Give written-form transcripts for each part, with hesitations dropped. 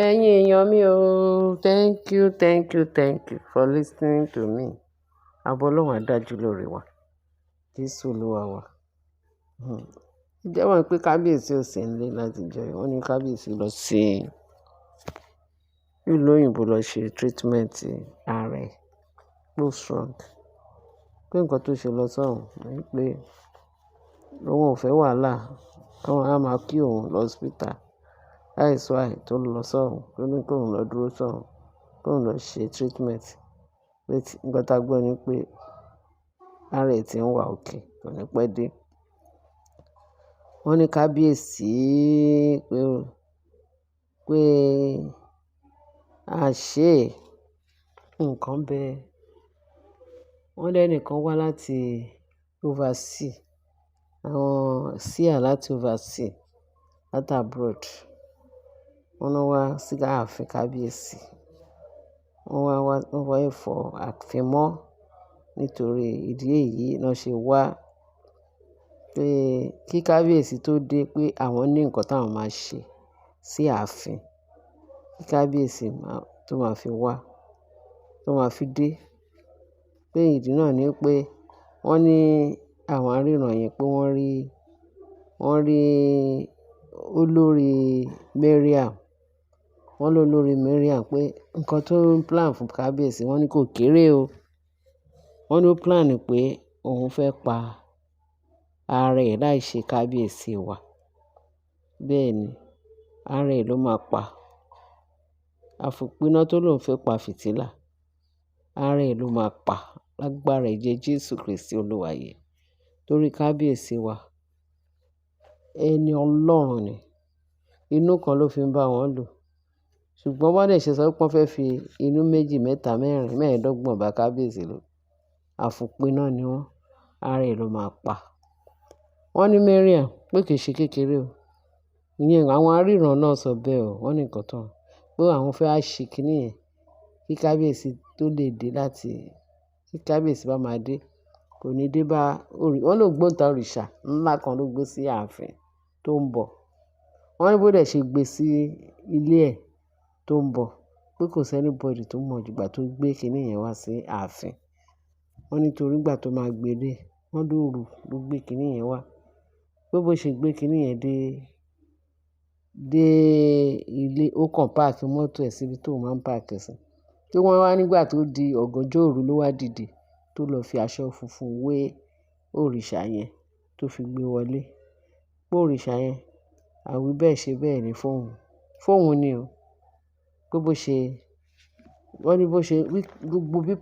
Ẹ̀yin èèyàn mi o, thank you, thank you, thank you for listening to me. Ààbò Ọlọ́run á dájú lórí wa. Jésù Olúwa wa. Ǹjẹ́ wọ́n pé kábíyèsí ò sí nílé láti ìjọ yìí. Wọ́n ní kábíyèsí lọ sí ìlú òyìnbó lọ ṣe treatment ara ẹ̀, pé ó strong. Pé nǹkan tó ṣe lọ sọ́hun ní pé òun ò fẹ́ wàhálà, kí wọ́n á máa kí òun lọ hospital. That is why tó lọ sọ́hun, tó ní kí òun lọ dúró sọ́hun, kí òun lọ ṣe treatment. Pé nǹkan tá gbọ́ ni pé ara ẹ̀ tí ń wà okay, kò ní pẹ́ dé. Wọ́n ní kábíyèsí pé àṣé nǹkan bẹ. Wọ́n lẹ́nìkan wá láti overseas, àwọn seer láti overseas, láti abroad. Wọ́n lọ wá sí ààfin kábíyèsí. Wọ́n wá wá, wọ́n wá fọ ààfin mọ́ nítorí ìdí èyí náà ṣe wá pé kí kábíyèsí tó dé pé àwọn ní nǹkan táwọn máa ṣe sí ààfin. Kí kábíyèsí tó máa fi wá, tó máa fi dé. Pé ìdí náà ni pé wọ́n ní àwọn aríran yẹn pé wọ́n rí olórí Mariam. Wọ́n ló lórí Mariam pé nǹkan tó ń plan fún kábíyèsí wọ́n ní kò kéré o. Wọ́n ní ó plan pé òun fẹ́ pa ara ẹ̀ láì ṣe kábíyèsí wa. Bẹ́ẹ̀ ni, ara ẹ̀ ló máa pa. Àfòpiná tó lóun fẹ́ pa fìtílà, ara ẹ̀ ló máa pa lágbára ẹ̀jẹ̀ Jésù Kristi Olúwa yìí. Torí kábíyèsí wa, ẹni Ọlọ́run ni. Inú kan ló fi ń bá wọn lò. Ṣùgbọ́n wọ́n dẹ̀ ṣe sọ pé wọ́n fẹ́ fi inú méjì, mẹ́ta, mẹ́rin, mẹ́ẹ̀ẹ́dọ́gbọ̀n bá kábíyèsí lò. Àfòpiná ni wọ́n, ara ẹ̀ ló máa pa. Wọ́n ní Mariam pé kì í ṣe kékeré o. Ìyẹn àwọn aríran náà sọ bẹ́ẹ̀ o. Wọ́n ní nǹkan tán pé àwọn fẹ́ wá ṣe kíní yẹn kí kábíyèsí tó lè dé láti kí kábíyèsí bá máa dé, kò ní dé bá wọ́n ló gbóǹta òrìṣà ńlá kan ló gbé sí ààfin tó ń bọ̀. Wọ́n ní bó dẹ̀ ṣe gbé sí ilé ẹ̀ tó ń bọ̀ pé kò sí anybody tó mọ̀ ju ìgbà tó gbé kíní yẹn wá sí ààfin. Wọ́n ní torí ìgbà tó máa gbé dé, wọ́n lóru ló gbé kíní yẹn wá. Pé bó ṣe gbé kíní yẹn dé ilé, ó kàn park mọ́tò ẹ̀ síbi tó máa ń park sí. Tí wọ́n wá nígbà tó di ọ̀gànjọ́ òru ló wá dìde tó lọ fi aṣọ funfun wé òrìṣà yẹn tó fi gbé wọlé. Pé òrìṣà yẹn, àwí bẹ́ẹ̀ ṣe bẹ́ẹ̀ ni fún òun. Fún òun ni o. Pé bó ṣe, wọ́n ní bó ṣe, gbogbo bí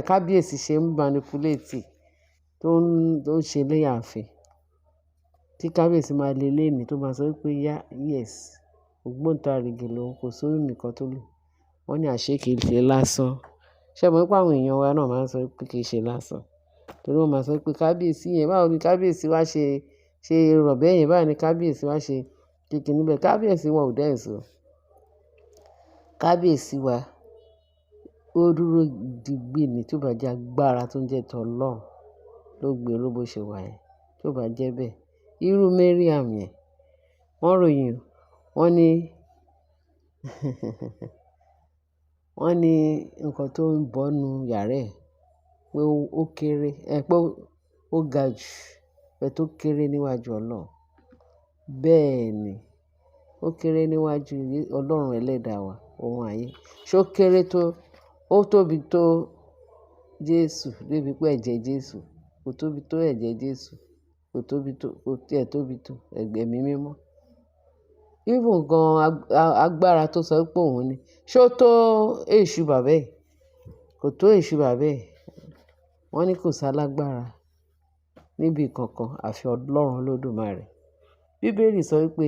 kábíyèsí ṣe ń manipulate tó ń ṣe ní ààfin. Tí kábíyèsí máa le léèní tó máa sọ wípé yes, ògbóǹtarìgì lòun, kò sí nǹkan tó lè. Wọ́n ní àṣé kì í ṣe lásán. Ṣé ẹ mọ̀ pé àwọn èèyàn wa náà máa ń sọ pé kì í ṣe lásán? Torí wọ́n máa sọ pé kábíyèsí yẹn, báwo ni kábíyèsí wá ṣe rọ̀ bẹ́ẹ̀ yẹn, báwo ni kábíyèsí wá ṣe kíni bẹ́ẹ̀. Kábíyèsí wa ò dense o. Kábíyèsí wa ó dúró digbí ni tí ó bá jẹ́ agbára tó ń jẹ́ ti Ọlọ́run ló gbé ró bó ṣe wà yẹn. Tí ó bá jẹ́ bẹ́ẹ̀. Irú Mariam yẹn, wọ́n ròyìn, wọ́n ní nǹkan tó ń bọ́ nu yàrá ẹ̀ pé ó kéré, pé ó ga jù, pé tó kéré níwájú Ọlọ́run. Bẹ́ẹ̀ ni, ó kéré níwájú Ọlọ́run ẹlẹ́dàá wa, ohun ayé. Ṣé ó kéré tó, ó tóbi tó Jésù débi pé ẹ̀jẹ̀ Jésù kò tóbi tó ẹ̀jẹ̀ Jésù, kò tóbi tó, kò tí ẹ tóbi tó ẹ̀mí mímọ́. Even gan agbára tó sọ pé òun ní, ṣé ó tó èṣù bàbá ẹ̀? Kò tó èṣù bàbá ẹ̀. Wọ́n ní kò sí alágbára níbi kankan àfi Ọlọ́run Olódùmarè. Bíbélì sọ wípé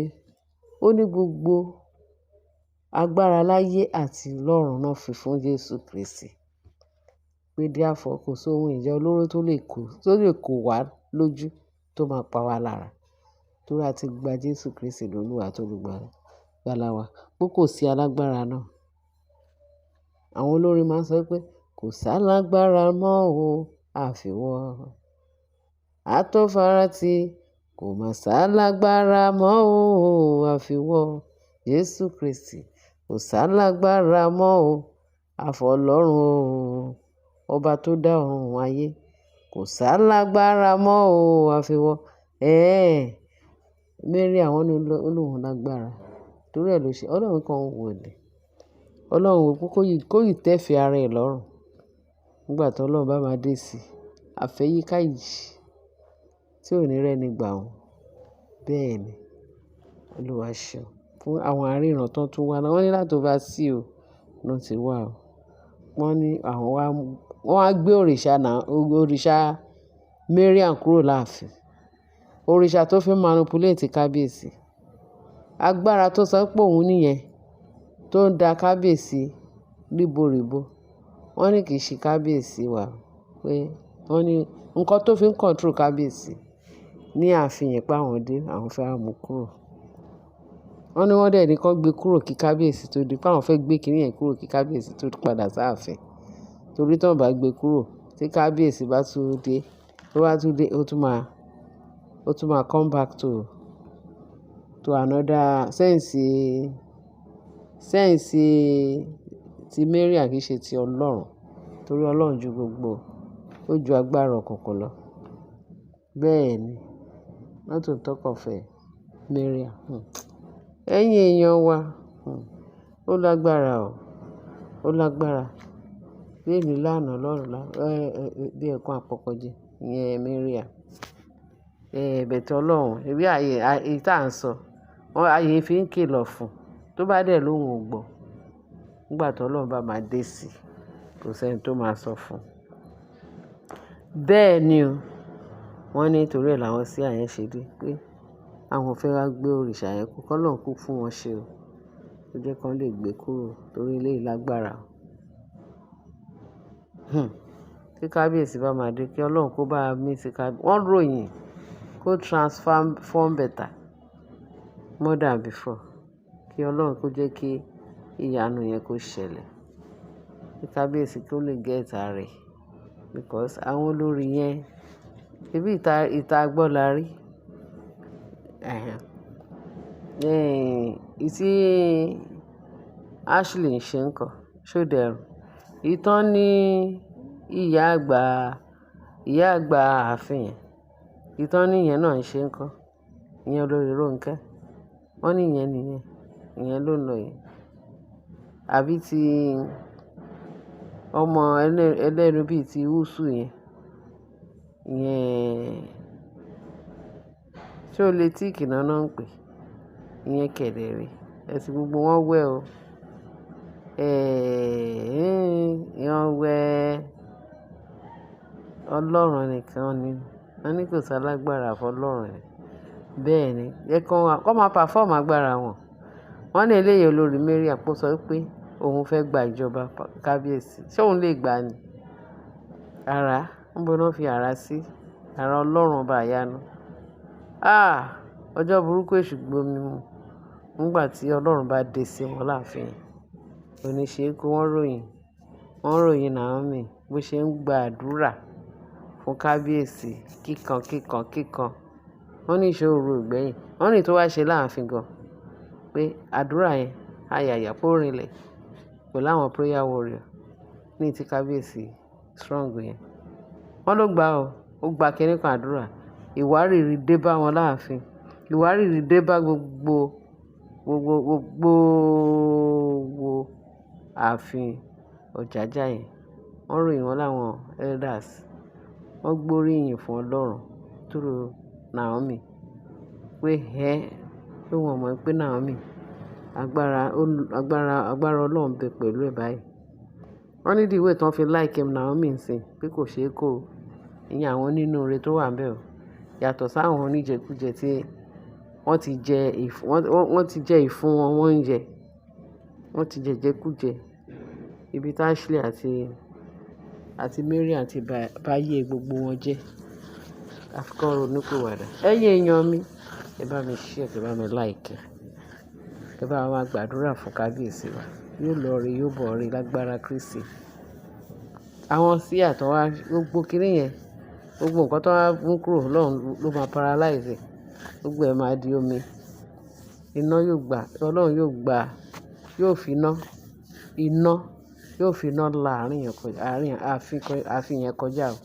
ó ní gbogbo agbára láyé àti lọ́run náà fi fún Jésù Kristi. Pé therefore kò sí ohun ìjà olóró tó lè kó wá lójú tó máa pa wá lára. Torí a ti gba Jésù Kristi lólúwa àti olùgbàlà wa. Pé kò sí alágbára náà. Àwọn olórin máa ń sọ pé kò sí alágbára mọ́ o, àfi wọ́. Atófaratì kò má sá lágbára mọ́ o, àfi wọ́. Jésù Kristi. Kò sálágbára mọ́ o, àfọlọ́run o, ọba tó dá ọ̀run òun ayé. Kò sálágbára mọ́ o, àfiwọ́. Ẹ́ẹ̀, Mariam wọ́n ní Olóhun lágbára. Torí ẹ ló ṣe, Ọlọ́run kan wò ni. Ọlọ́run wò pé kó yìí tẹ́ fi ara ẹ̀ lọ́rùn. Nígbà tí Ọlọ́run bá máa dé sí i, àfẹ́yíká ìjì tí ò ní rẹ́ni gbà wọ́n. Bẹ́ẹ̀ ni. Olúwa ṣeun fún àwọn aríran tó tún wá. Wọ́n ní láti oversea o, ló ti wá o. Wọ́n ní àwọn wá, wọ́n á gbé òrìṣà náà, òrìṣà Mariam kúrò láàfin. Òrìṣà tó fi ń manipulate kábíyèsí. Agbára tó sọ pé òun níyẹn, tó ń da kábíyèsí ríboríbo. Wọ́n ní kì í ṣe kábíyèsí wa pé wọ́n ní nǹkan tó fi ń control kábíyèsí ní ààfin yẹn pé àwọn dé, àwọn fẹ́ mú kúrò. Wọ́n ní wọ́n dẹ̀ ní kí wọ́n gbé kúrò kí kábíyèsí tó dé, pé àwọn fẹ́ gbé kiní yẹn kúrò kí kábíyèsí tó padà sáàfin. Torí tí wọ́n bá gbé kúrò, tí kábíyèsí bá tún dé, tó bá tún dé, ó tún máa come back to another sense, sense tí Mariam kì í ṣe ti Ọlọ́run. Torí Ọlọ́run ju gbogbo, ó ju agbára òkùnkùn lọ. Bẹ́ẹ̀ ni. Not to talk of Mariam. Ẹ̀yin èèyàn wa, ó lágbára o. Ó lágbára. Léèní lánàá lọ́la, bí ẹ̀kún àpọ̀kọjẹ, ìyẹn Mariam. But Ọlọ́run, ẹbí ààyè, èyí tí à ń sọ, wọ́n ayé fi ń kìlọ̀ fún. Tó bá dẹ̀ lóhùn ò gbọ́. Nígbà tí Ọlọ́run bá máa dé sí i, kò sí ẹni tó máa sọ fún. Bẹ́ẹ̀ ni o. Wọ́n ní torí ẹ làwọn seer yẹn ṣe dé pé àwọn fẹ́ wá gbé òrìṣà yẹn kúrò. Kọ́lọ́run kú fún wọn ṣe o. Ó jẹ́ kí wọ́n lè gbé kúrò torí eléyìí lágbára. Tí kábíyèsí bá máa dé, kí Ọlọ́run kó bá mí sí kábíyèsí. Wọ́n ròyìn kó transform better more than before. Kí Ọlọ́run kó jẹ́ kí ìyanu yẹn kó ṣẹlẹ̀. Kí kábíyèsí kó lè get ara rẹ̀. Because àwọn olórí yẹn, ṣebí ìta, ìta gbọ́ la rí. Ẹ̀hẹn. Èyí tí Ashley ń ṣe ńkọ́, ṣó dẹrùn? Ìtàn ní ìyá àgbà ààfin yẹn. Ìtàn ní ìyẹn náà ń ṣe ńkọ́. Ìyẹn olórí Rónkẹ́. Wọ́n ní ìyẹn nìyẹn. Ìyẹn ló ń lọ yẹn. Àbí tí ọmọ ẹlẹ́nu bí i ti Húsù yẹn. Ìyẹn, ṣé o lè tíìkì náà náà ń pè? Ìyẹn kẹ̀dẹ̀ re. Ẹ̀sìn gbogbo wọn wẹ̀ o. Ìyẹn wẹ̀. Ọlọ́run nìkan ni. Wọ́n ní kò sí alágbára àfọ Ọlọ́run ni. Bẹ́ẹ̀ ni. Jẹ́ kí wọ́n máa perform agbára wọn. Wọ́n ní eléyìí olórí Mariam ó sọ wípé òun fẹ́ gba ìjọba kábíyèsí. Ṣé òun lè gbà ni? Ara, níbo ni wọ́n fi ara sí? Ara Ọlọ́run ọba ìyanu. Ah! Ọjọ́ burúkú èṣù gbomi mu. Nígbà tí Ọlọ́run bá dé sí wọn láàfin. Oníṣe kó wọ́n ròyìn. Wọ́n ròyìn Naomi bó ṣe ń gba àdúrà fún kábíyèsí kíkan kíkan kíkan. Wọ́n ní ìṣòro ìgbẹ̀yìn. Wọ́n ní tó wá ṣe láàfin gan pé àdúrà yẹn, ayàyà pé ó rinlẹ̀ pẹ̀lú àwọn prayer warrior ní tí kábíyèsí strong yẹn. Wọ́n ló gba o. Ó gba kíní kan àdúrà. Ìwárìrì dé bá wọn láàfin. Ìwárìrì dé bá gbogbo, gbogbo, gbogbo ààfin Ọ̀jájá yẹn. Wọ́n ròyìn wọ́n láwọn elders. Wọ́n gbóríyìn fún Ọlọ́run through Naomi pé ẹ́, pé wọ́n mọ̀ pé Naomi agbára, agbára, agbára Ọlọ́run bẹ pẹ̀lú ẹ̀ báyìí. Wọ́n ní the way tí wọ́n fi like Naomi ńsìn pé kò ṣe é kó o. Ìyẹn àwọn onínúure tó wà níbẹ̀ o. Yàtọ̀ sáwọn oníjẹkújẹ tí wọ́n ti jẹ ìfún, wọ́n ti jẹ ìfún wọn, wọ́n ń jẹ. Wọ́n ti jẹ ìjẹkújẹ. Ibi tí Ashley àti Mariam ti bá ayé gbogbo wọn jẹ́. Àfi kán ronú pìwàdà. Ẹ̀yin èèyàn mi, ẹ bá mi share, ẹ bá mi like. Ẹ bá wa gbàdúrà fún kábíyèsí wa. Yóò lọ re, yóò bọ̀ re lágbára Kristi. Àwọn seer tó wá, gbogbo kíní yẹn, gbogbo nǹkan tó wá mú kúrò lọ́hùn ló máa paralyze ẹ̀. Gbogbo ẹ̀ máa di omi. Iná yóò gbà, Ọlọ́run yóò gbà, yóò fi iná, iná, yóò fi iná la àárín yẹn kọjá, àárín ààfin, ààfin yẹn kọjá o.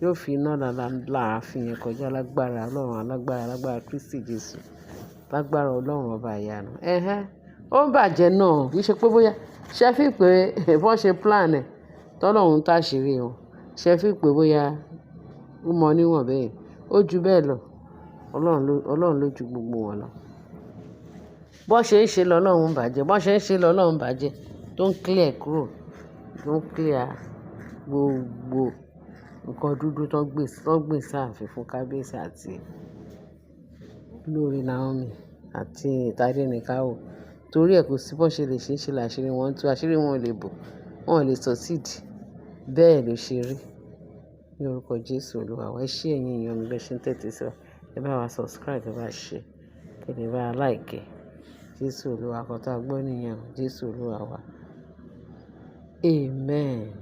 Yóò fi iná la, la, la ààfin yẹn kọjá lágbára Ọlọ́run, alágbára, lágbára Kristi Jesu, lágbára Ọlọ́run ọba ìyanu. Ẹhẹ́n, ó ń bàjẹ́ náà, kì í ṣe pé bóyá, ṣé feel pé bó ṣe plan ẹ̀, tọ́lọ́run táṣìírí wọn. Ṣé feel pé bóyá ó mọ níwọ̀n bẹ́ẹ̀. Ó ju bẹ́ẹ̀ lọ. Ọlọ́run ló, Ọlọ́run ló ju gbogbo wọn lọ. Bó ṣe ń ṣe lọ Ọlọ́run ń bàjẹ́, bó ṣe ń ṣe lọ Ọlọ́run ń bàjẹ́, tó ń clear kúrò, tó ń clear gbogbo nǹkan dúdú tó ń gbé, tó ń gbé sáàfin fún kábíyèsí àti olórí Naomi àti Tadenikawo. Torí ẹ kò sí bó ṣe lè ṣe ń ṣe làṣírí wọn tú, àṣírí wọn ò lè bò, wọn ò lè succeed. Bẹ́ẹ̀ ló ṣe rí. Ní orúkọ Jésù Olúwa wa. Ẹ ṣé ẹ̀yin èèyàn mi bí ẹ ṣe ń tẹ́tí sí wa. Ẹ bá wa subscribe, ẹ bá share, kí ẹ bá like. Jésù Olúwa kan tá a gbọ́ nìyẹn. Jésù Olúwa wa. Amen.